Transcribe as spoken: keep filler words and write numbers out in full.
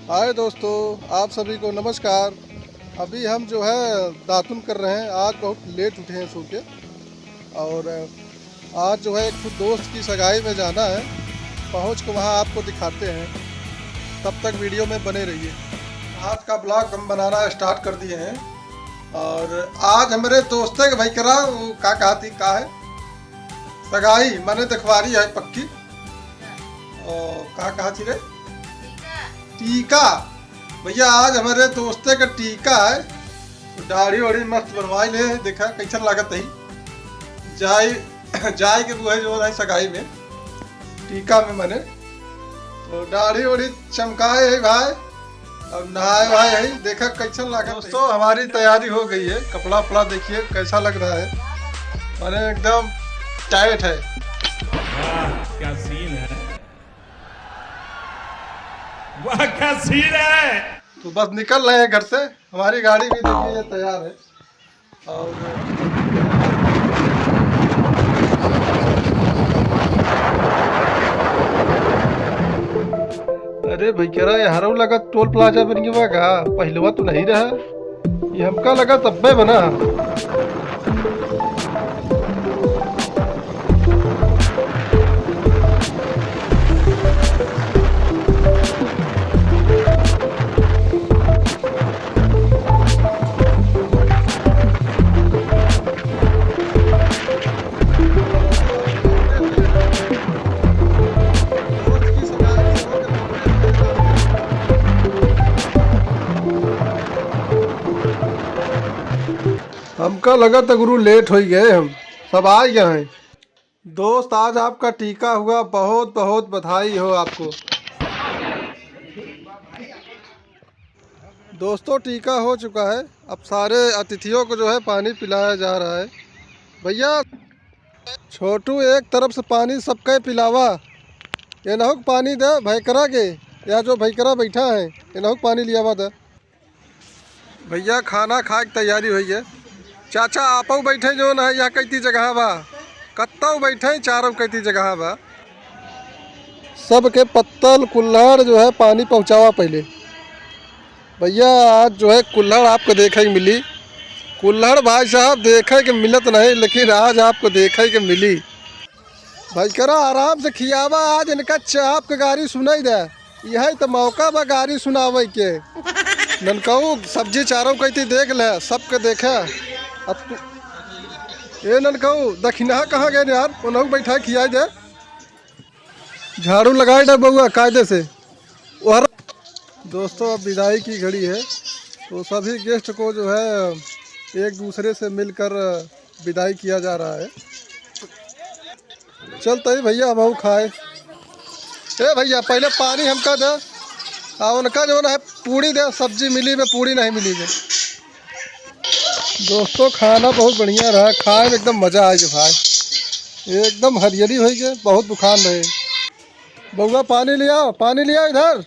हाय दोस्तों, आप सभी को नमस्कार। अभी हम जो है दातुन कर रहे हैं, आज बहुत लेट उठे हैं सो के। और आज जो है एक ठो दोस्त की सगाई में जाना है, पहुँच के वहाँ आपको दिखाते हैं। तब तक वीडियो में बने रहिए। आज का ब्लॉग हम बनाना स्टार्ट कर दिए हैं। और आज हमरे दोस्ते के भाई करा, वो का कहती का है, सगाई माने देखवारी है पक्की। ओ, का कहती रे? टीका। भैया, आज हमरे दोस्ते का टीका है। तो दाढ़ी वाढ़ी मस्त बनवाई ले, देखा कैसन लागत है। जाए, जाए के बुआ जो है सगाई में, टीका में माने। तो दाढ़ी वाढ़ी चमकाए है भाई, अब नहाए भाई है, देखा कैसन लागत है। दोस्तों, हमारी तैयारी हो गई है, कपड़ा उपड़ा देखिए कैसा लग रहा है, माने एकदम टाइट है। वाह, क्या सीन है, वाह, क्या सीन है। तो बस निकल रहे हैं घर से, हमारी गाड़ी भी देखिए ये तैयार है। और अरे भाई, करा ये हरऊ लगा टोल प्लाजा बन गया का? पहलवा तो नहीं रहा, ये हमका लगा तब्बे बना। हमका लगा था गुरु, लेट हो गए, हम सब आ गए हैं। दोस्त, आज आपका टीका हुआ, बहुत बहुत बधाई हो आपको। दोस्तों, टीका हो चुका है। अब सारे अतिथियों को जो है पानी पिलाया जा रहा है। भैया छोटू एक तरफ से पानी सबके पिलावा, एनहू के पानी दे भैकरा के, या जो भैकरा बैठा है एनहू के पानी लियावा दे। भैया खाना खाए के तैयारी हुई है। चाचा आपऊ बैठे जो ना है, यह कैती जगह बा, कत्तऊ बैठे चारों कैती जगह बा। सबके पत्तल कुल्हड़ जो है पानी पहुँचावा पहले। भैया आज जो है कुल्हड़ आपको देखे के मिली। कुल्हड़ भाई साहब देखे के मिलत नहीं, लेकिन आज आपको देखे के मिली। भाई करा आराम से खियावा, आज इनका चाप के गारी सुनाई दे। यही तो मौका बा गारी सुनावे के। ननकऊ सब्जी चारों कैती देख ले, सबके देखे। अब तू, ए ननकऊ, दखिनहा कहाँ गए यार? ओनहू बैठा खियाई दे। झाड़ू लगाए दे बउआ कायदे से। ओहर दोस्तों, अब विदाई की घड़ी है, तो सभी गेस्ट को जो है एक दूसरे से मिलकर विदाई किया जा रहा है। चल तई भैया, हम खाए। ए भैया, पहले पानी हमका दे, आ उनका जो है पूड़ी दे, सब्जी मिली बे, पूड़ी नहीं मिली बे। दोस्तों, खाना बहुत बढ़िया रहा, खाए में एकदम मजा आ गया भाई, एकदम हरियली हो गए, बहुत दुकान रहे। बउआ, पानी लिया, पानी लिया इधर।